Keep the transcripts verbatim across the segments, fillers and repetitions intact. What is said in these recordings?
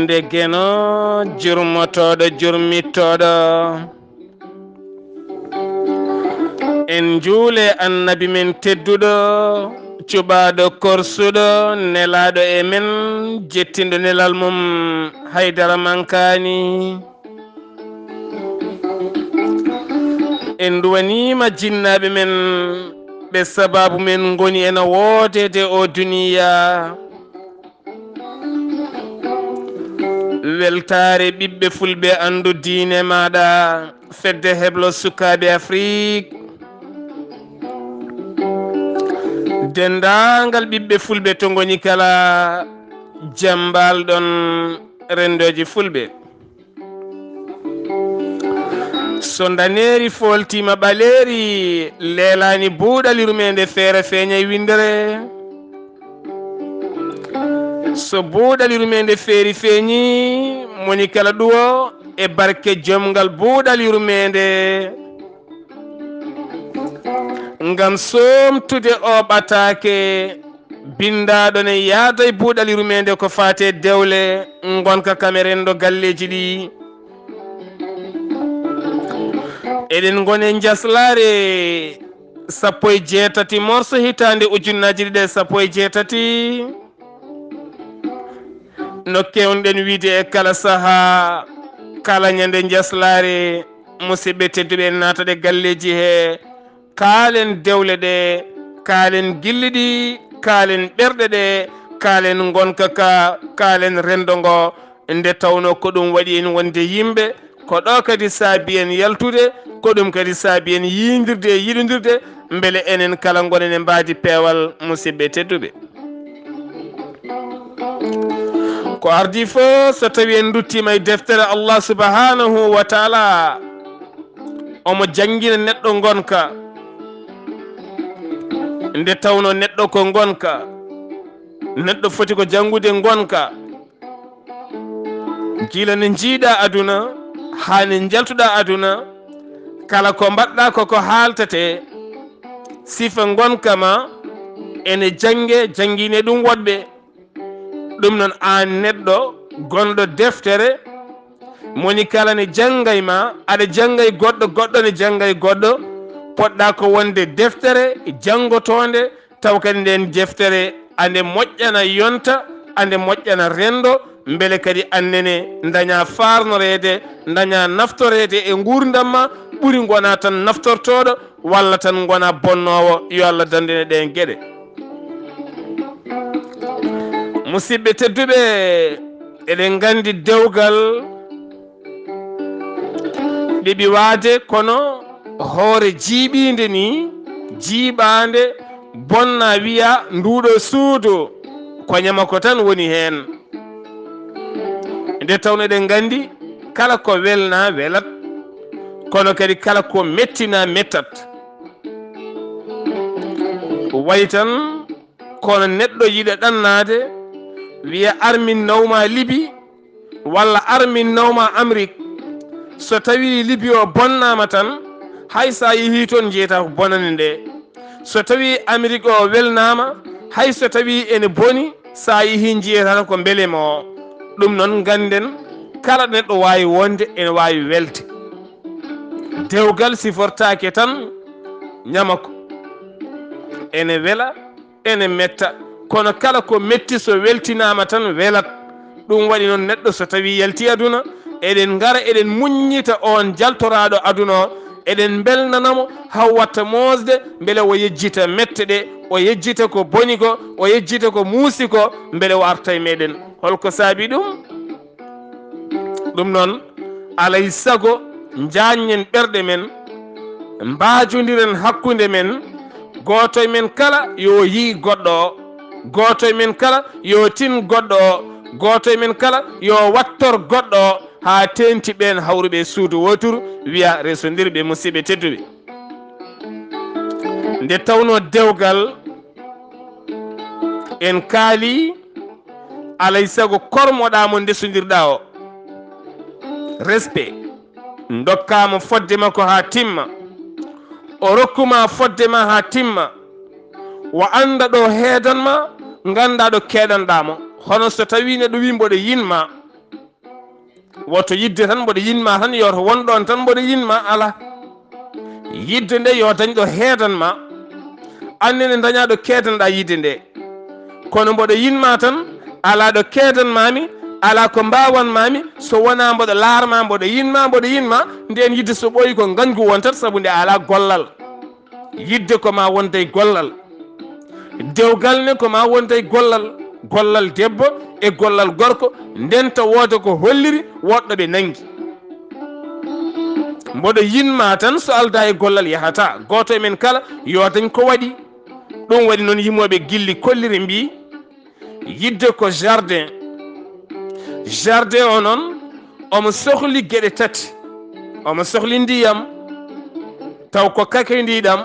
Nde geno jurmotooɗo jurmittooɗo. En njuule annabi men tedduɗo, cuɓaaɗo korsuɗo, nelaaɗo e men, jettinɗo nelal mum, haydara mankaani. En nduwaniima jinnaaɓe men, ɓe sabaabu men ngoni ena woodede o duniya. Weltaare ɓiɓɓe fulɓe, anndu diine maaɗa, fedde heblo sukaaɓe Afrik. Denndaangal ɓiɓɓe fulɓe to ngoni kala, jam mbaal-ɗon renndooji fulɓe. So ndaneeri fooltiima ɓaleeri, leelaani buuɗal yurmeende feere feeñay winndere. So buuɗal yurmeende feeri feeñi, moni kala ɗuwo e barke jomngal buuɗal yurmeende. Ngam soomtude o ɓataake, binndaaɗo ne yaada e buuɗal yurmeende ko faati e dewle, ngonka kam e renndo galleeji ɗi. Eɗen ngoni e njaslaare sappo e jeetati morso hitaande ujunnaaji ɗiɗi e sappo e jeetati. No keewnuɗen wiide e kala sahaa, kala ñande njaslaare, musidɓe tedduɓe, en naata ɗe galleeji he, kaalen dewle ɗe, kaalen gilli ɗi, kaalen ɓerɗe ɗe, kaalen ngonka ka, kaalen renndo ngo. Nde tawnoo ko ɗum waɗi en wonde yimɓe, ko ɗo kadi saabi en yaltude, ko ɗum kadi saabi en yiindirde e yiɗondirde, mbele enen kala ngonen e mbaadi peewal, musidɓe tedduɓe. Ko ardii fof, so tawii en nduttiima e deftere Allah subhanahu wa taala, omo janngina neɗɗo ngonka. Nde tawnoo neɗɗo ko ngonka, neɗɗo foti ko janngude ngonka. Gila nde njiiɗaa aduna haa nde njaltuɗaa aduna, kala ko mbaɗɗaa ko ko haaltetee, sifa ngonka ma ene jannge, janngine ɗum woɗɓe. Ɗum noon, aan neɗɗo gonɗo deftere, moni kala ne janngay ma, aɗa janngay goɗɗo, goɗɗo ne janngay goɗɗo, poɗɗaa ko wonde deftere janngotoonde, taw kadi nden deftere ande moƴƴana yonta, ande moƴƴana renndo, mbele kadi annene ndaña faarnoreede, ndaña naftoreede e nguurndam ma, ɓuri ngona tan naftortooɗo, walla tan ngona bonnoowo. Yo Allah danndine ɗeen geɗe. Musidɓe tedduɓe, eɗen nganndi dewgal ɗiɓi waade, kono hoore jiiɓiinde ni, jiiɓaande, bonna wiya nduuɗo suudu, ko ñamako tan woni heen. Nde tawno eɗen nganndi, kala ko welna welat, kono kadi kala ko mettina mettat. Wayi tan kono neɗɗo yiɗa ɗannaade, wiya armin nawma Libi, walla armin nawma Amrik. So tawii Libi o bonnaama tan, hay so a yehii toon, njeyata ko bonande nde. So tawii Amrik o welnaama, hay so tawii ene boni, so a yehii, njeyata ko mbelema o. Ɗum noon, ngannden, kala ɗo neɗɗo waawi wonde, ene waawi welde. Dewgal sifortaake tan ñamako. Ene wela, ene metta, kono kala ko metti, so weltinaama tan, welat. Ɗum waɗi noon, neɗɗo so tawii yalti aduna, eɗen ngara, eɗen muññita oon jaltoraaɗo aduna o, eɗen mbelnana mo, haa watta moosde, mbele o yejjita mette ɗe, o yejjita ko boni ko, o yejjita ko muusi ko, mbele o arta e meɗen. Holko saabi ɗum? Ɗum noon, alay sago, njaanñen ɓerɗe men, mbaajondiren hakkunde men, gooto e men kala yo yiy goɗɗo o, gooto e men kala yo tin goɗɗo o, gooto e men kala yo wattor goɗɗo o, haa teeŋti ɓeen hawruɓe e suudu wooturu, wiya resondirɓe, musidɓe tedduɓe. Nde tawnoo dewgal, en kaali, alay sago kormoɗaa mo ndesondirɗaa o. Respect. Ndokkaa mo fodde makko haa timma. O rokku ma fodde ma haa timma. O annda ɗo heedan ma, ngannda ɗo keeɗanɗaa mo. Hono so tawii neɗɗo wii mboɗo yiɗ ma, Woto yidde tan mboɗo yinma tan, yo to won ɗon tan mboɗo yinma, ala. Yidde nde yo dañ ɗo heedan ma, annene daña ɗo keedanɗa yidde nde. Kono mboɗo yinma tan, ala ɗo keedanmami, ala ko mbawanmami, so wona mboɗo laarma, mboɗo yinma, mboɗo yinma. Nden yidde so ɓooyi ko ngañgu wontat, sabu nde ala gollal. Yidde ko ma wonde e gollal. Dewgal ne ko ma wonde e gollal. Gollal debbo e gollal gorko ndenta wooda ko holliri woɗɗo ɓe nangi. Mboɗo yinma tan, so alda e gollal yahata. Gooto e men kala yo dañ ko waɗi. Ɗum waɗi noon yimooɓe gilli kolliri mbi, yidde ko jardin. Jardin o noon, omo sohli geɗe tati. Omo sohli ndiyam, taw ko kakindiɗam.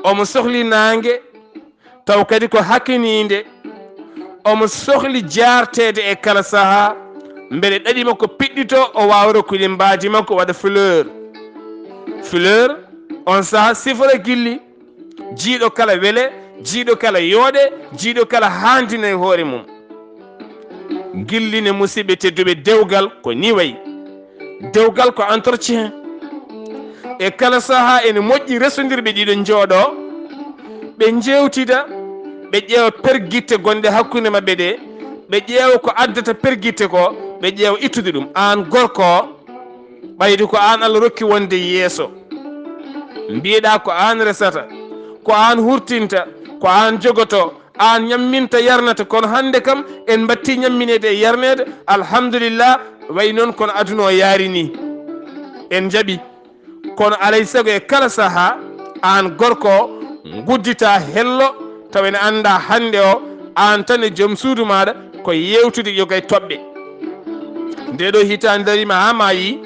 Omo sohli naange, taw kadi ko hakiniinde. Omo sohli jaarteede e kala sahaa, mbele ɗaɗi makko piɗɗito, o waawa rokkude mbaadi makko waɗa fleur. Fleur, on sahaa sifora gilli. Jiiɗo kala wele, jiiɗo kala yooɗe, jiiɗo kala haandina e hoore mum. Gilli ne, musidɓe tedduɓe, dewgal ko ni wayi. Dewgal ko entretien. E kala sahaa ene moƴƴi resondirɓe ɗiɗo njooɗo, ɓe njeewtida, ɓe ƴeewa pergitte gonɗe hakkunde maɓɓe ɗe, ɓe ƴeewa ko addata pergitte ko, ɓe ƴeewa ittude ɗum. Aan gorko o, ɓayde ko aan Allah rokki wonde yeeso, mbiyeɗa ko aan resata, ko aan hurtinta, ko aan jogoto, aan ñamminta yarnata. Kono hannde kam en mbatti ñammineede e yarneede, alhamdulillah, wayi noon kono aduna o yaari ni. En njaɓi. Kono alay sago e kala sahaa, aan gorko o, nguddita hello, tawa ene annda hannde o, aan tan e joom suudu maaɗa ko yeewtude yoga e toɓɓe. Nde ɗo hitaande dariima haa maayi,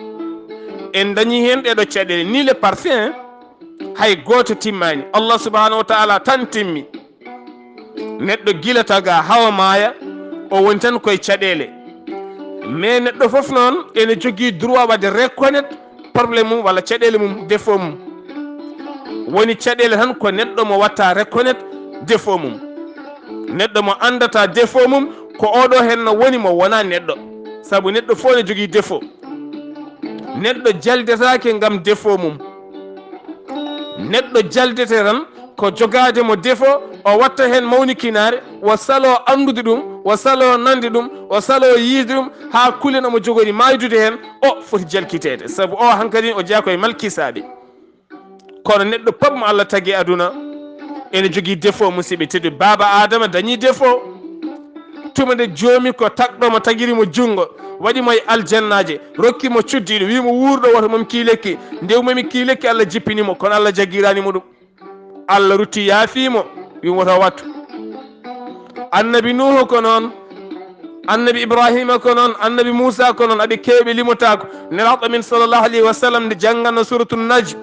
en dañi heen ɗee ɗo caɗeele, ni le parfum, hay gooto timmaani. Allah subhanahu wa ta'ala tan timmi. Neɗɗo gila taga hawa maaya, o woni tan koye caɗeele. Mais neɗɗo fof noon ene jogii droit waɗde reconnaître problème mum walla caɗeele mum, défaut mum. Woni caɗeele tan ko neɗɗo mo watta reconnaître défaut mum. Neɗɗo mo anndata défaut mum, ko oɗo heen no woni, mo wona neɗɗo. Sabu neɗɗo fof ne jogii défaut. Neɗɗo jaldetaake ngam défaut mum. Neɗɗo jaldete tan ko jogaade mo défaut, o watta heen mawnikinaare, o saloo anndude ɗum, o saloo nande ɗum, o saloo yiide ɗum, haa kulen omo jogori maaydude heen, o foti jalkiteede. Sabu o hankadi o jeyaa koye malkisaaɓe. Kono neɗɗo pop mo Allah tagi aduna ene jogii défaut, musidɓe tedduɓe. Baaba Adama dañii défaut. Tuma nde joomi ko tagɗo mo, tagiri mo junngo, waɗi mo e aljannaaje, rokki mo cuddiiɗo, wii mo wuurɗo woto mom kii lekki. Nde ummomi kii lekki, Allah jippini mo, kono Allah jaggirani mo ɗum. Allah rutti yaafii mo, wii mo woto wattu. Annabi Nuuhu ko noon, Annabi Ibrahima ko noon, Annabi Muusa ko noon, aɓe keewɓe limotaako. Nelaaɗo men sallallahu alayhi wa sallam nde jannganno Suuratul Najm,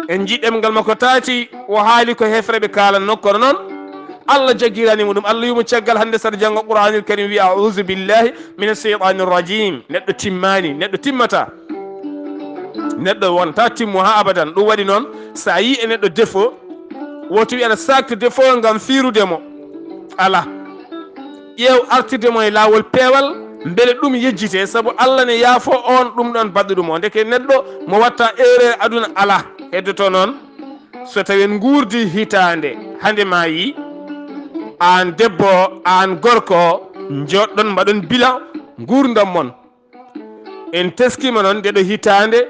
en njii ɗemngal makko taati, o haali ko heeferɓe kaalanno, kono noon Allah jaggirani mo ɗum. Allah wii mo caggal hannde saɗa jannga Qur'aanil Karim, wii, "A'uuzu billahi mina sheytaani rajim." Neɗɗo timmaani, neɗɗo timmata. Neɗɗo wonta timmo haa abadan. Ɗum waɗi noon, so a yii e neɗɗo défaut, woto wi aɗa saakti défaut ngam fiirude mo. Alaa. Ƴeew artirde mo e laawol peewal, mbele ɗum yejjitee, sabu Allah ne yaafo on ɗum ɗon baɗɗo ɗum o. Ndeke neɗɗo mo watta erreur aduna alaa. Heddoto noon, so tawi en nguurdi hitaande, hande maayi, aan debbo o, aan gorko o, njoɗɗon mbaɗon bilan nguurndam mon. En teskiima noon nde ɗo hitaande,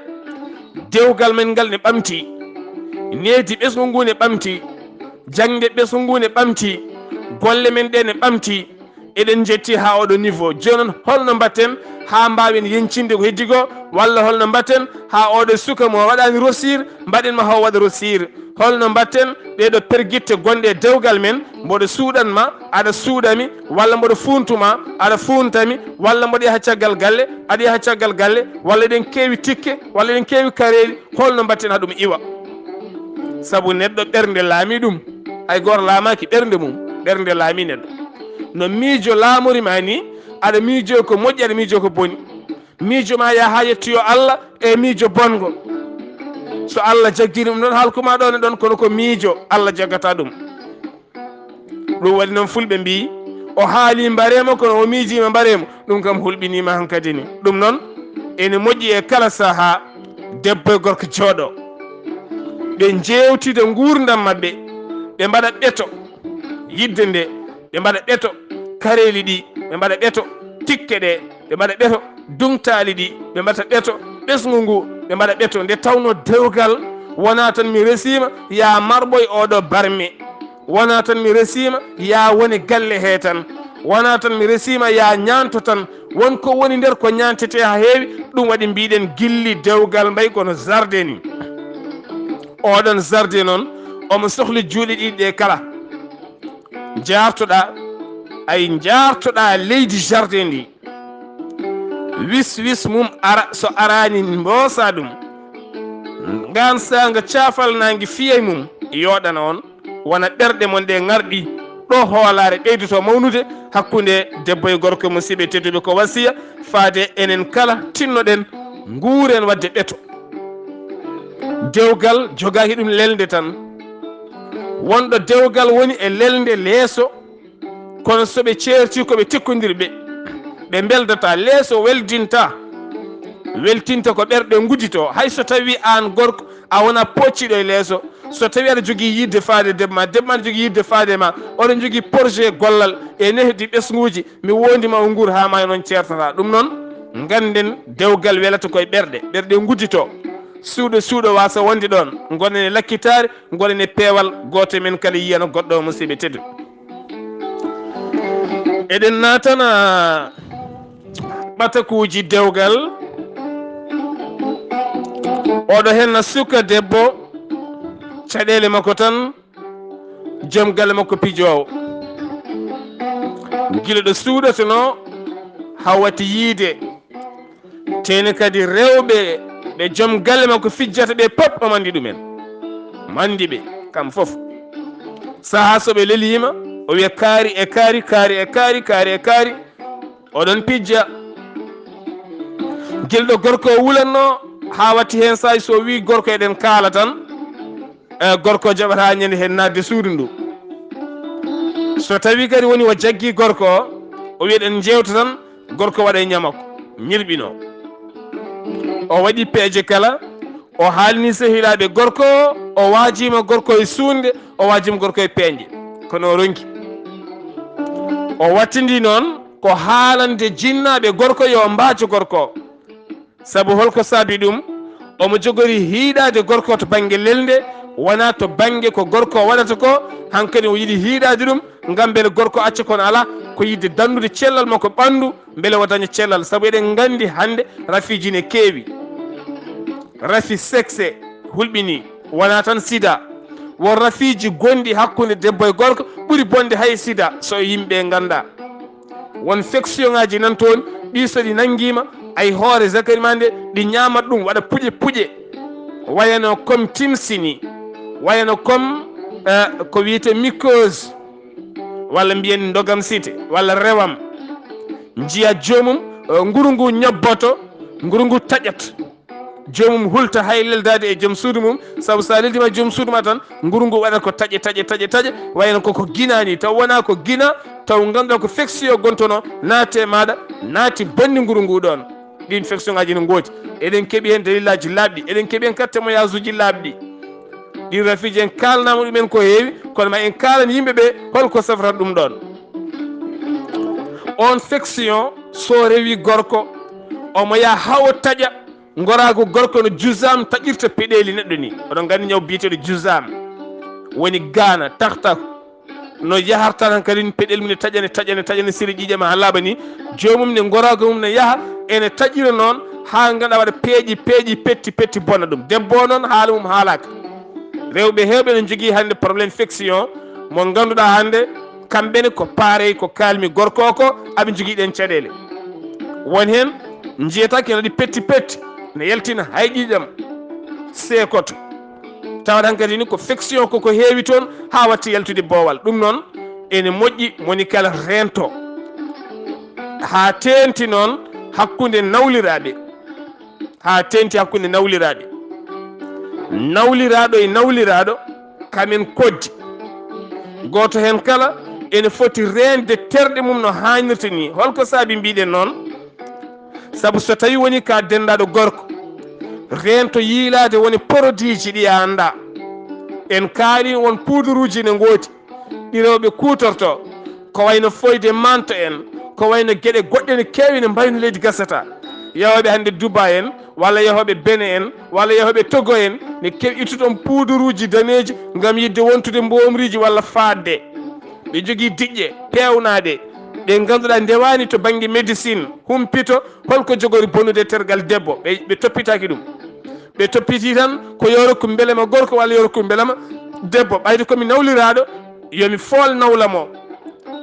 dewgal men ngal ne ɓamti, needi ɓesngu ngu ne ɓamti, jaŋde ɓesngu ngu ne ɓamti, golle men ɗe ne ɓamti. Eɗen njetti haa oɗo niveau. Jooni noon, holno mbatten haa mbaawen yeñcinde ko heddi ko, walla holno mbatten haa oɗo suka mo waɗaani rosir, mbaɗen mo haa o waɗa rosir? Holno mbatten ɗee ɗo pergitte gonɗe e dewgal men? Mboɗo suuɗan ma, aɗa suuɗa mi, walla mboɗo fuuntu ma, aɗa fuunta mi, walla mboɗo yaha caggal galle, aɗa yaha caggal galle, walla eɗen keewi tikke, walla eɗen keewi kareeli. Holno mbatten haa ɗum iwa? Sabu neɗɗo ɓernde laami ɗum, hay gooto laamaaki ɓernde mum, ɓernde laami neɗɗo. No miijo laamori ma ni, aɗa miijo ko moƴƴi, aɗa miijo ko boni. Miijo ma yaha haa yettoyo Allah e miijo bongo. So Allah jaggiri ɗum ɗon, halkuma ɗon e ɗon, kono ko miijo, Allah jaggata ɗum. Ɗum waɗi noon fulɓe mbii, O haali mbareemo, kono o miijiima mbareemo. Ɗum kam hulɓiniima hankadi ni. Ɗum noon, ene moƴƴi e kala sahaa, debbo e gorko jooɗo. Ɓe njeewtida nguurndam maɓɓe, ɓe mbaɗa ɓeto yiɗde nde, ɓe mbaɗa ɓeto kareeli ɗi, ɓe mbaɗa ɓeto tikke ɗe, ɓe mbaɗa ɓeto duŋtaali ɗi, ɓe mbaɗa ɓeto ɓesngu ngu, ɓe mbaɗa ɓeto. Nde tawnoo dewgal wonaa tan mi resiima, yaa marɓoy oɗo barme. Wonaa tan mi resiima, yaa wone galle hee tan. Wonaa tan mi resiima, yaa ñaanto tan. Won ko woni nder ko ñaantetee haa heewi, ɗum waɗi mbiɗen gilli dewgal mbay kono jardin ni. Oɗon jardin noon, omo sohli juuɗe ɗiɗi ɗe kala. Njaartoɗaa, ay njaartoɗaa leydi jardin ndi. Wis wis mum ara, so araani mboosa ɗum. Ngaan saanga caafal naange fiyay mum, yooɗana on, wona ɓerɗe mon ɗe ŋarɗi, ɗo hoolaare ɓeydoto mawnude hakkunde debbo e gorko. Musiɓɓe tedduɓe, ko wasiya faade enen kala, tinnoɗen, nguuren waɗde ɓeto. Dewgal jogaaki ɗum lelnde tan. Wonɗo dewgal woni e lelnde leeso, kono so ɓe ceerti ko ɓe tikkondirɓe, ɓe mbeldataa. Leeso weldinta, weltinta ko ɓerɗe ngudditoo. Hay so tawi aan gorko a wona pocciɗo e leeso, so tawi aɗa jogii yiɗde faade debbo ma, debbo ma aɗa jogii yiɗde faade ma, oɗon jogii projet gollal e nehdi ɓesnguuji, mi wondi ma o nguur haa maayo, noon ceertata. Ɗum noon, ngannden dewgal welata koye ɓerɗe, ɓerɗe ngudditoo. Suuɗo, suuɗo waasa wonde ɗoon, ngonen e lakkitaare, ngonen e peewal, gooto e men kala yiyana goɗɗo o, musiɓɓe tedduɓe. Eɗen naatana ɓatakuuji dewgal. Oɗo henna suka debbo, caɗeele makko tan, joom galle makko pijoowo. Gila ɗo suuɗatonoo, haa watti yiide. Teeni kadi rewɓe ɓe joom galle makko fijjata ɓe pop, omo anndi ɗumen. Omo anndi ɓe, kam fof. Sahaa so ɓe leliima, o wiya, "Kaari e kaari, kaari e kaari, kaari e kaari." Oɗon pijja. Gila ɗo gorko o wulanno, haa watti heen saay so o wii gorko eɗen kaala tan, e, gorko jaɓata ñande heen naatde suudu ndu. So tawi kadi woni o jaggi gorko o, o wiya eɗen njeewta tan, gorko waɗa e ñamako, ñirɓino. O waɗi peeje kala, o haalni sehilaaɓe gorko o, o waajiima gorko e suunde, o waajiima gorko e peeje. Kono o ronki. O wattindi noon ko haalande jinnaaɓe gorko yo mbaajo gorko. Sabu holko saabi ɗum? Omo jogori hiiɗaade gorko to bannge lelnde, wonaa to bannge ko gorko waɗata ko, hankadi o yiɗi hiiɗaade ɗum, ngam mbele gorko acca kono alaa, ko yiɗde danndude cellal makko ɓanndu, mbele o daña cellal. Sabu eɗen nganndi hannde rafiiji ne keewi. Rafi sexe hulɓinii, wonaa tan sida. Won rafiiji gonɗi hakkunde debbo e gorko ɓuri bonde hay sida, so yimɓe nganndaa. Won infectionŋaaji nan toon, ɗi so ɗi nanngiima, ay hoore zakari ma nde, ɗi ñaamat ɗum, waɗa puƴe puƴe. Wayano comme timsini, wayano comme, eh, ko wiyetee mycose, walla mbiyen ndogam site, walla rewam. Njiya joomum, eh, nguru ngu ñobboto, nguru ngu taƴat. Joomum hulta hay leldaade e joom suudu mum, sabu so a leldiima e joom suudu ma tan, nguru ngu waɗat ko taƴe, taƴe, taƴe, taƴe, wayno koko gina ni, taw wonaa ko gina, taw ngannduɗaa ko infection gontono, naati e maaɗa, naati bonni nguru ngu ɗoon. Ɗiin infectionŋaaji no ngoodi. Eɗen keɓi heen dalilaaji laaɓɗi, eɗen keɓi heen kadi témoignageuji laaɓɗi. Ɗiin rafiiji en kaalnaama ɗum en ko heewi, kono ma en kaalan yimɓe ɓe holko safrata ɗum ɗoon. On infection so rewi gorko, omo yaha haa o taƴa, ngoraagu gorko no jusaam taƴirta peɗeeli neɗɗo ni. Oɗon nganndi ñaw biyeteeɗo jusaam. Woni gaana, taxtax. No yaharta tan kadi peɗeeli mum ne taƴane, taƴane, taƴane, sira ƴiiƴam haa laaɓa ni. Joomum ne ngoraagu mum ne yaha, ene taƴira noon haa ngannduɗaa waɗa peeƴi, peeƴi, petti, petti bona ɗum. Debbo o noon haala mum haalaaka. Rewɓe heewɓe no njogii hannde problème infection mo ngannduɗaa hannde kamɓe ne ko pareil ko kaalmi gorko o ko, aɓe njogii ɗeen caɗeele. Won heen njiyata ko ene waɗi petti petti, ne yaltina hay ƴiiƴam seekoto. Tawa tan kadi ni ko infection koko heewi toon haa watti yaltude boowal. Ɗum noon ene moƴƴi moni kala reento. Haa teenti noon hakkunde nawliraaɓe. Haa teenti hakkunde nawliraaɓe. Nawliraaɗo e nawliraaɗo, kamen koddi. Gooto heen kala ene foti reende terɗe mum no haanirta ni. Holko saabi mbiɗen noon? Sabu so tawi woni ka denndaɗo gorko, reento yiilaade woni porodiiji ɗi a annda. En kaali won puuduruuji ne ngoodi, ɗi rewɓe kuutorto, ko wayno foyde manto en, ko wayno geɗe goɗɗe ne keewi ne mbayno leydi gasata. Yahooɓe hannde Dubai en, walla yahooɓe Benin en, walla yahooɓe Togo en, ne keewi ittude on puuduruuji daneeji ngam yiɗde wontude mboomriiji walla faatde. Ɓe jogii diƴƴe peewnaaɗe, ɗe ngannduɗaa ndewaani to bannge médecine, humpito, holko jogori bonnude tergal debbo. Ɓe, ɓe toppitaaki ɗum. Ɓe toppiti tan ko yo rokku mbelema gorko walla yo rokku mbelema debbo. Ɓayde ko mi nawliraaɗo, yo mi fool nawlam o,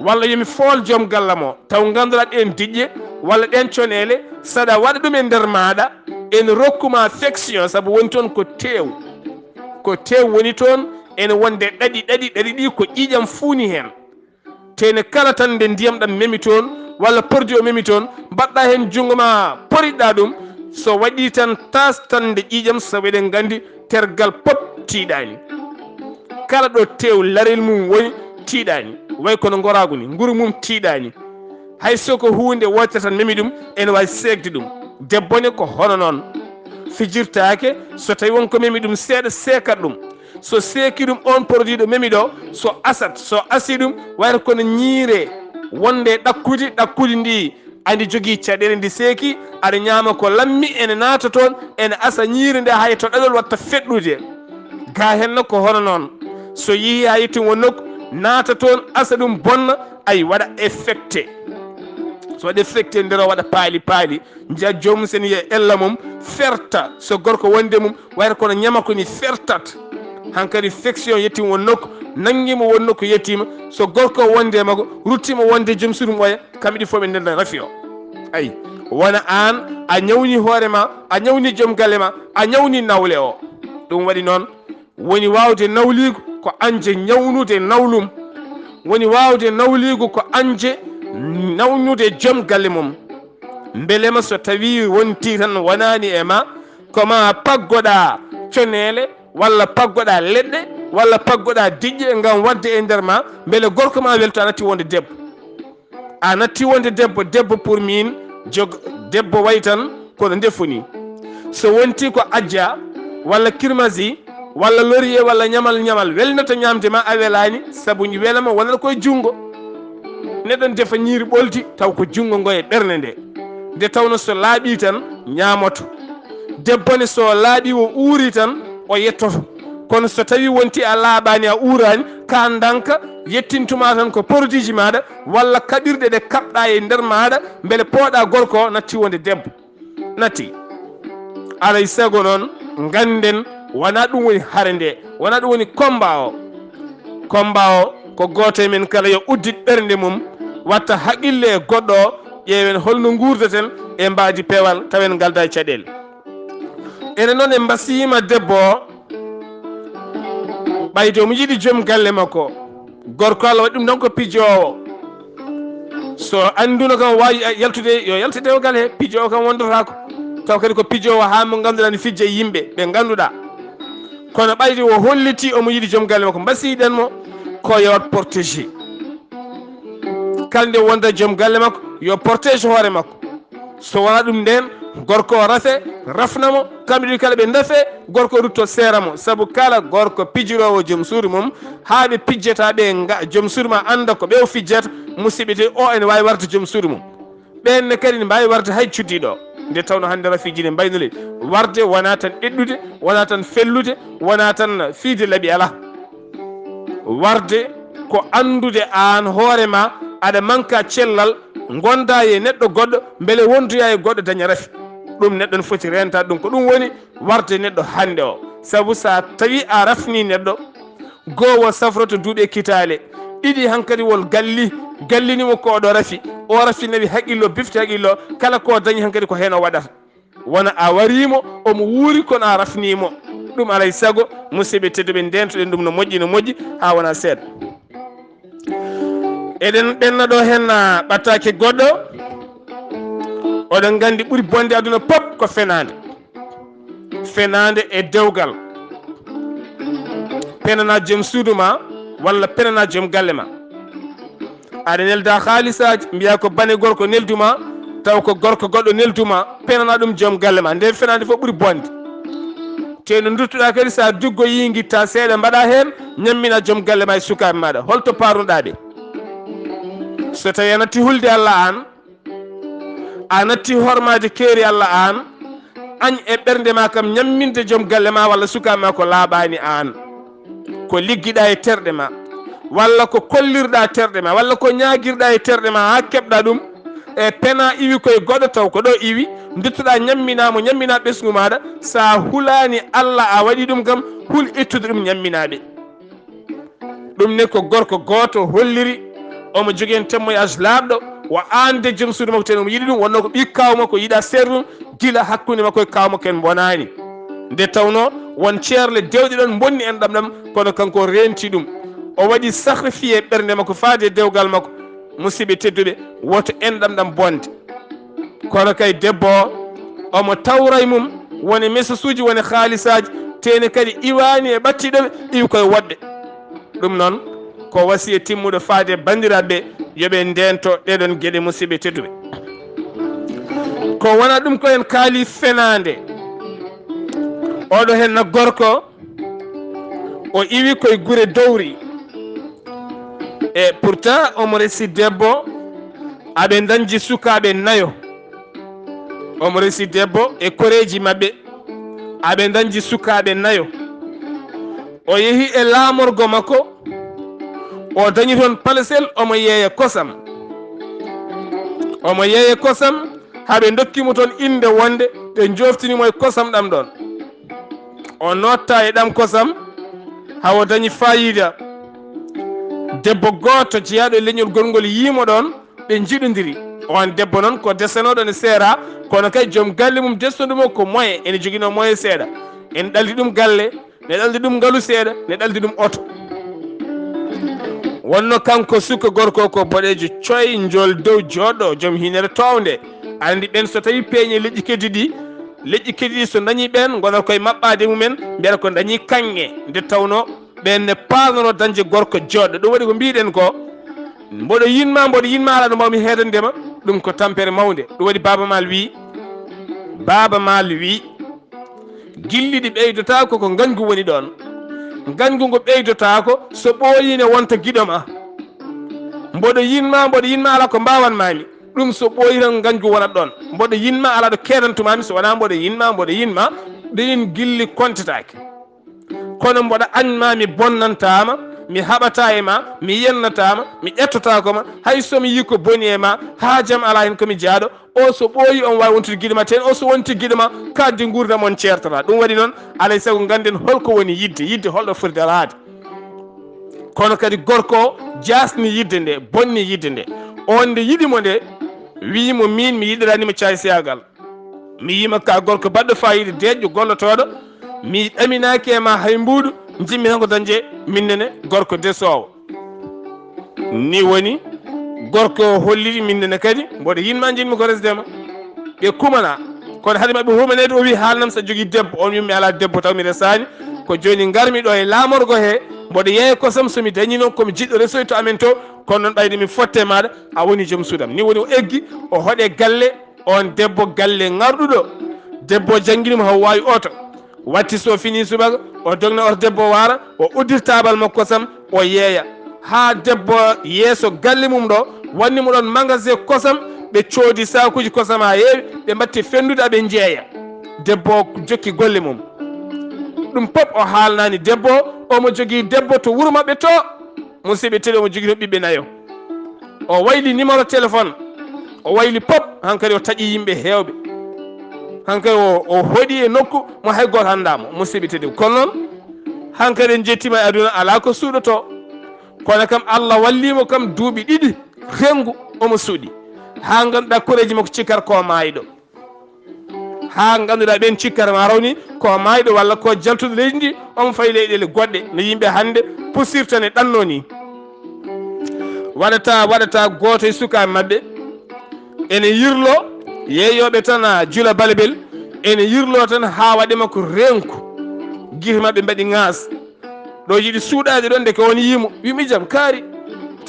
walla yo mi fool joom gallam o. Taw ngannduɗaa ɗeen diƴƴe walla ɗeen coneele, saɗa waɗa ɗum e nder maaɗa, ene rokku ma affection, sabu woni toon ko teew. Ko teew woni toon, ene wonde ɗaɗi, ɗaɗi, ɗaɗi ɗi ko ƴiiƴam fuuni heen. Te ne kala tan nde ndiyam ɗam memi toon, walla produit o memi toon, mbaɗɗa heen junngo ma, poriɗɗa ɗum, so waɗi tan tas tan nde ƴiiƴam, sabu eɗen nganndi tergal pop tiiɗaani. Kala ɗo teew larel mum woni tiiɗaani, way kono ngoraagu ni, nguru mum tiiɗaani. Hay so ko huunde wootere tan memi ɗum, ene waawi seekde ɗum. Debbo ne ko hono noon. Fijirtaake, so tawi won ko memi ɗum seeɗa, seekat ɗum. So seeki ɗum, on produit ɗo memi ɗo, so asat, so asi ɗum, wayata kono ñiire wonde e ɗakkudi, ɗakkudi ndi andi jogii caɗeele, ndi seeki, aɗa ñaama ko lammi, ene naata toon, ene asa ñiire nde, hay to ɗaɗol watta feɗɗude. Ga henno ko hono noon. So yehi haa yettin won nokku, naata toon, asa ɗum, bonna, ay, waɗa effecté. So waɗi effecté, nder o waɗa paali paali. Njiya joomum sen yiya ella mum, ferta. So gorko wonde mum, wayata kono ñamako ni fertat. Hankadi fection yettin won nokku, nangi mo won nokku yettima. So gorko wonde makko, ruttima wonde joom suudu mum oya, kamɓe ɗi fof ɓe ndenda rafi o. Ayi, wona aan a ñawni hoore ma, a ñawni joom galle ma, a ñawni nawle o. Ɗum waɗi noon, woni waawde nawliigu ko anje ñawnude nawlum. Woni waawde nawliigu ko anje nawnude joom galle mum. Mbelema so tawi wonti tan wonaani e ma, ko ma paggoɗa coneele, walla paggoɗa leɗɗe, walla paggoɗa diƴƴe ngam waɗde e nder ma, mbele gorko ma welto a natti wonde debbo. A natti wonde debbo, debbo pour min, jog, debbo way tan kono ndefu ni. So wonti ko ajja, walla kirmasi, walla loriye, walla ñamal ñamal, welnata ñamde ma, a welani, sabu welama wonata koye junngo. Neɗɗo ne defa ñiiri ɓoldi, taw ko junngo ngo e ɓernde nde. Nde tawno so laaɓi tan, ñaamoto. Debbo ne so laaɓi, o uuri tan, o yettoto. Kono so tawi wonti a laaɓani, a uurani, ka ndanka, yettintuma tan ko produit ji maɗa, walla kaɓirɗe ɗe kaɓɗa e nder maɗa, mbele pooɗa gorko o natti wonde debbo. Natti. Alay sago noon, ngannden, wona ɗum woni hare nde, wona ɗum woni combat o. Combat o, ko gooto e men kala yo uddit ɓernde mum, watta haqille e goɗɗo o, ƴeewen holno nguurdeten e mbaadi peewal, tawen ngalda e caɗeele. Ene noon en mbasiima debbo o, ɓayde omo yiɗi joom galle makko. Gorko Allah waɗi ɗum tan ko pijoowo. So annduno kam waawi yaltude, yo yaltu dewgal he, pijoowo kam wondotaako. Taw kadi ko pijoowo haa mo ngannduɗaa ne fijja e yimɓe ɓe ngannduɗaa. Kono ɓayde o holliti omo yiɗi joom galle makko, mbasiɗen mo ko yo waɗ protégé. Kala nde wonda joom galle makko, yo protégé hoore makko. So wonaa ɗum nden, gorko o rafe, rafna mo, kamɓe ɗiɗo kala ɓe ndafe, gorko o rutto seera mo. Sabu kala gorko pijiroowo joom suudu mum, haa ɓe pijjata ɓe nga-, joom suudu ma annda ko ɓe o fijjata, musidɓe tedduɓe, o ene waawi warde joom suudu mum. Ɓeen ne kadi ne mbaawi warde hay cuddiiɗo. Nde tawno hannde rafiiji ne mbayno leydi. Warde wonaa tan ɗeɗɗude, wonaa tan fellude, wonaa tan fiyde laaɓi alaa. Warde ko anndude aan hoore ma aɗa manka cellal, ngonda e neɗɗo goɗɗo, mbele wondoya e goɗɗo daña rafi. Ɗum neɗɗo ne foti reentaade ɗum. Ko ɗum woni warde neɗɗo hannde o. Sabu so a tawi a rafni neɗɗo, goo o safroto duuɓi e kitaale, ɗiɗi hankadi wol galli, gallini mo ko oɗo rafi, o rafi nawi haqqillo, bifti haqqillo, kala ko dañi hankadi ko heen o waɗata. Wona a wariimo, omo wuuri kono a rafniimo. Ɗum alay sago, musidɓe tedduɓe, ndeentoɗen ɗum no moƴƴi, no moƴƴi, haa wona seeɗa. Eɗen ɓenna ɗo heen, ah, ɓattaake goɗɗo. Oɗon nganndi ɓuri bonde aduna pop ko fenaande. Fenaande e dewgal. Penana joom suudu ma, walla penana joom galle ma. Aɗa nelda haalisaaji, mbiya ko bane gorko nelduma, taw ko gorko goɗɗo nelduma, penana ɗum joom galle ma. Nde fenaande fof ɓuri bonde. Te no duttuɗa kadi, sa duggoyi, ngitta seeɗa, mbaɗa heen, ñammina joom galle ma e sukaaɓe maɗa. Holto parnuɗa ɓe? So tawi a natti hulde Allah an, a natti hormaade keeri Allah an, añ e ɓernde ma kam, ñamminde joom galle ma walla sukaaɓe ma ko laaɓaani an. Ko liggiɗa e terɗe ma, walla ko kollirɗa terɗe ma, walla ko ñaagirɗa e terɗe ma haa keɓɗa ɗum, e pena iwi koye goɗɗo, taw ko ɗo iwi, duttuɗa ñammina mo, ñammina ɓesngu maɗa, sa hulaani Allah a waɗi ɗum kam, hul ittude ɗum ñammina ɓe. Ɗum ne ko gorko gooto holliri, omo jogii heen témoignage laaɓɗo, wa aan de joom suudu makko, ten omo yiɗi ɗum, wonno ko ɓii kaaw makko yiɗa seeɗa ɗum, gila hakkunde makko e kaaw makko en mbonaani. Nde tawnoo won ceerle dewɗe ɗon mbonni en ɗam ɗam, kono kanko o reenti ɗum. O waɗi sacrifice ɓernde makko faade e dewgal makko. Musidɓe tedduɓe, woto en ɗam ɗam bonde. Kono kay debbo o, omo tawra e mum, woni mesosuuji, woni haalisaaji, teene kadi iwaani e ɓattiiɗo ɓe, iwi koye woɗɓe. Ɗum noon, ko wasiya timmuɗo faade e banndiraaɓe ɓe, yo ɓe ndeento ɗee ɗoon geɗe, musidɓe tedduɓe. Ko wona ɗum ko en kaali fenaande. Oɗo heen na gorko, o iwi koye gure dowri. E pourtant, omo resi debbo, aɓe dañji sukaaɓe nayo. Omo resi debbo e koreeji maɓɓe, aɓe dañji sukaaɓe nayo. O yehi e laamorgo makko, o dañi toon palesel, omo yeeya kosam. Omo yeeya kosam, haa ɓe ndokki mo toon innde wonde ɓe njooftini mo e kosam ɗam ɗoon. O nootta e ɗam kosam, haa o dañi faayiida. Debbo gooto jeyaaɗo e leñol goɗngol yii mo ɗoon, ɓe njiɗondiri. Oon debbo noon ko desanooɗo ne seera, kono kay joom galle mum desnooɗo mo ko moyen, ene joginoo moyen seeɗa. Ene ɗaldi ɗum galle, ne ɗaldi ɗum ngalu seeɗa, ne ɗaldi ɗum oto. Wonno kanko suka gorko ko boɗeejo coy, njool dow, jooɗɗo, joom hiinere toownde. Aɗa anndi ɓeen so tawii peeñe leƴƴi keddi ɗi, leƴƴi keddi ɗi so dañii ɓeen, ngonata koye maɓɓaade mumen, mbiyata ko dañii kaŋŋe. Nde tawnoo ɓeen ne paarnoo dañde gorko jooɗɗo. Ɗum waɗi ko mbiɗen ko, mboɗo yiɗ ma, mboɗo yiɗ ma, alaa ɗo mbawmi heedande ma, ɗum ko tampere mawnde. Ɗum waɗi Baaba Maal wii, Baaba Maal wii, gilli ɗi ɓeydotaako ko ngañgu woni ɗoon. Ngañgu ngu ɓeydotaako so ɓooyii ne wonta giɗo ma. Mboɗo yiɗ ma, mboɗo yiɗ ma, alaa ko mbaawan maami. Ɗum so ɓooyii tan ngañgu wonat ɗoon. Mboɗo yiɗ ma, alaa ɗo keedantu maami, so wonaa mboɗo yiɗ ma, mboɗo yiɗ ma, ɗiin gilli kontataake. Kono mboɗo añ ma, mi bonnantaa ma, mi haɓataa e ma, mi yennataa ma, mi ƴettotaako ma, hay so mi yii ko boni e ma, haajam alaa heen ko mi jaaɗo, o so ɓooyi on waawi wontude giɗo ma, teen o so wonti giɗo ma, kaaddi nguurndam on ceertata. Ɗum waɗi noon, alay sago ngannden holko woni yiɗde, yiɗde holɗo foti daraade. Kono kadi gorko o jaasni yiɗde nde, bonni yiɗde nde. On nde yiɗi mo nde, wii mo, miin mi yiɗirani mo caay seyagal. Mi yiima ka gorko baɗɗo faayiida, deeƴƴo, gollotooɗo. Mi ɗaminaaki e ma hay mbuuɗu, njiɗmi tan ko dañde minnene gorko desoowo. Ni woni, gorko o holliri minnene kadi, mboɗo yiɗ ma, njiɗmi ko resde ma. Ɓe kumana. Kono hade maɓɓe humaneede, o wi, haalnam so a jogii debbo. On wi, mi alaa debbo, taw mi resaani. Ko jooni ngarmi ɗo e laamorgo he, mboɗo yeeya kosam, so mi dañii noon ko mi jiɗɗo resoy to amen to, kono noon ɓayde mi fotte maaɗa, a woni joom suudam. Ni woni o eggi, o hoɗe galle, on debbo galle ŋarɗuɗo. Debbo janngini mo haw waawi oto. Watti so fini subaka, o dogna oto debbo waara, o uddir taabal makko kosam, o yeeya. Haa debbo yeeso galle mum ɗo, wanni mo ɗon magasin kosam, ɓe coodi saakuuji kosam haa heewi, ɓe mbatti fenndude, aɓe njeeya. Debbo o jokki golle mum. Ɗum pop o haalnaani debbo o, omo jogii debbo to wuro maɓɓe to. Musidɓe tedduɓe, omo jogii toon ɓiɓɓe nayo. O wayli numéro téléphone. O wayli pop, hankadi o taƴi yimɓe heewɓe. Hankadi o, o hoɗi e nokku mo hay gooto anndaa mo, musidɓe tedduɓe. Kono noon, hankadi en njettiima e aduna, alaa ko suuɗotoo. Kono kam, Allah wallii mo kam duuɓi ɗiɗi, rengu omo suuɗi. Haa ngannduɗaa koreeji makko cikkata ko maayɗo. Haa ngannduɗaa ɓeen cikkata ma raw ni ko maayɗo walla ko jaltuɗo leydi ndi, omo fayi leyɗeele goɗɗe no yimɓe hannde pusirta ne ɗanno ni. Waɗata, waɗata gooto e sukaaɓe maɓɓe ene yirlo, yeeyooɓe tan a jula balebel, ene yirlo tan haa waɗi makko renku. Gite maɓɓe mbaɗi ŋaas. Ɗo yiɗi suuɗaade ɗon, ndeke on yii mo, wi mi jam kaari.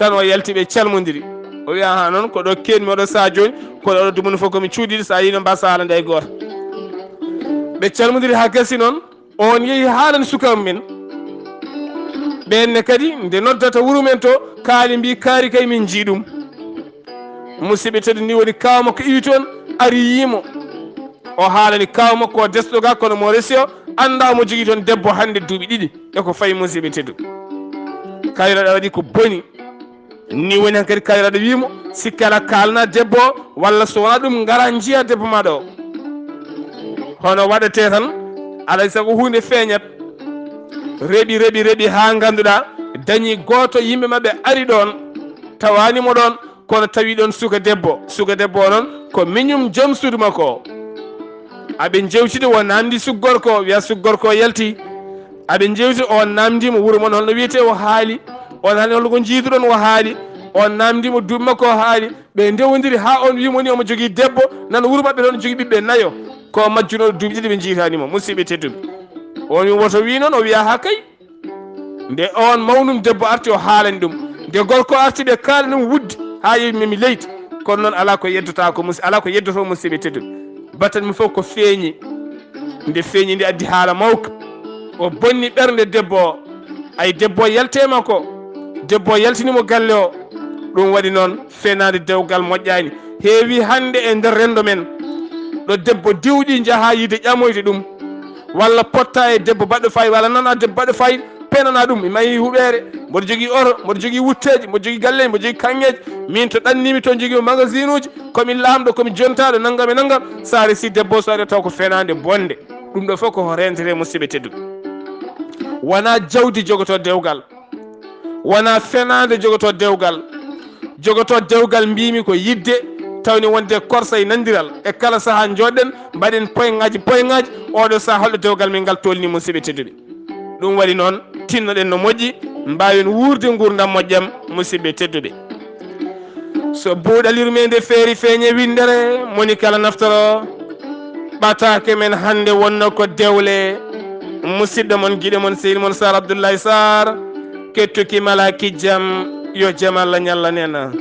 Tan o yalti, ɓe calmondiri. O wiya, "Haa noon, ko ɗo keedmi oɗo sahaa jooni, ko ɗo ɗo dumuni fof ko mi cuuɗiiɗo, so a yii noon, mbasa haalande hay gooto." Ɓe calmondiri haa gasi noon, on yehi haalani sukaaɓe men. Ɓeen ne kadi, nde noddata wuro men to, kaali mbi kaari kay min njii ɗum. Musidɓe tedduɓe, ni woni kaaw makko iwi toon, ari yii mo. O haalani kaaw makko o desɗo ga, kono mo resi o anndaa mo jogii toon debbo hannde duuɓi ɗiɗi. E ko fayi, musidɓe tedduɓe. Kayraɗo waɗi ko boni. Ni woni hankadi kayraɗo wii mo, "Sikke alaa, kaalana debbo o, walla so wonaa ɗum, ngara njiya debbo maaɗa o." Hono waɗetee tan, alaa e sago huunde feeñat. Reɓi, reɓi, reɓi haa ngannduɗaa dañi gooto yimɓe maɓɓe ari ɗoon, tawaani mo ɗoon, kono tawi ɗoon suka debbo. Suka debbo o noon ko miñum joom suudu makko o. Aɓe njewtidi, o naamndi suka gorko o, wiya suka gorko o yalti. Aɓe njewti, o naamndi mo wuro mon holno wiyetee, o haali. O naamndi holno ko njiiduɗon, o haali. O naamndi mo duuɓi makko, o haali. Ɓe ndewondiri haa on wii mo ni omo jogii debbo, nan wuro maɓɓe toon jogii ɓiɓɓe nayo. Ko majjunooɗo duuɓi ɗiɗi ɓe njiitaani mo, musidɓe tedduɓe. On wii woto wii noon, o wiya haa kay. Nde on mawnum debbo arti, o haalani ɗum. Nde gorko arti, ɓe kaalani ɗum wuddi haa yewi memi leydi. Kono noon alaa ko yeddotaako, mus-, alaa ko yeddotoo, musidɓe tedduɓe. Batten mo fof ko feeñi. Nde feeñi, nde addi haala mawka. O bonni ɓernde debbo o. Ay, debbo o yaltee makko. Debbo o yaltini mo galle o. Ɗum waɗi noon, fenaande dewgal moƴƴaani. Heewi hannde e nder renndo men. Ɗo debbo diwɗi njaha yiide ƴamoyde ɗum. Walla potta e debbo baɗɗo fayida, walla nana debbo baɗɗo fayida, penana ɗum. Mi mahi huɓeere, mboɗo jogii oto, mboɗo jogii wutteeji, mboɗo jogii galleeji, mboɗo jogii kaŋŋeeji. Min to ɗannimi to jogii magasinuuji, komi laamɗo, komi jontaaɗo, nanngam e nanngam. So a resi debbo, so a resi taw ko fenaande bonde. Ɗum ɗo fof ko rentere, musidɓe tedduɓe. Wonaa jawdi jogotoo dewgal. Wonaa fenaande jogotoo dewgal. Jogotoo dewgal, mbiimi ko yiɗde, tawni wonde korsa e nanndiral. E kala sahaa njooɗɗen, mbaɗen poyŋaaji, poyŋaaji. Oɗo sahaa, holɗo dewgal men ngal tolni, musidɓe tedduɓe? Ɗum waɗi noon, tinnoɗen no moƴƴi, mbaawen wuurde nguurndam moƴƴam, musidɓe tedduɓe. So buuɗal yurmeende feeri feeñe winndere, moni kala naftoro. Ɓataake men hannde wonno ko dewle. Musidɗo mon, giɗo mon, sehil mon Sar Abdoulaye Sar, kettuki malaki jam, yo jam Allah ñalla nena.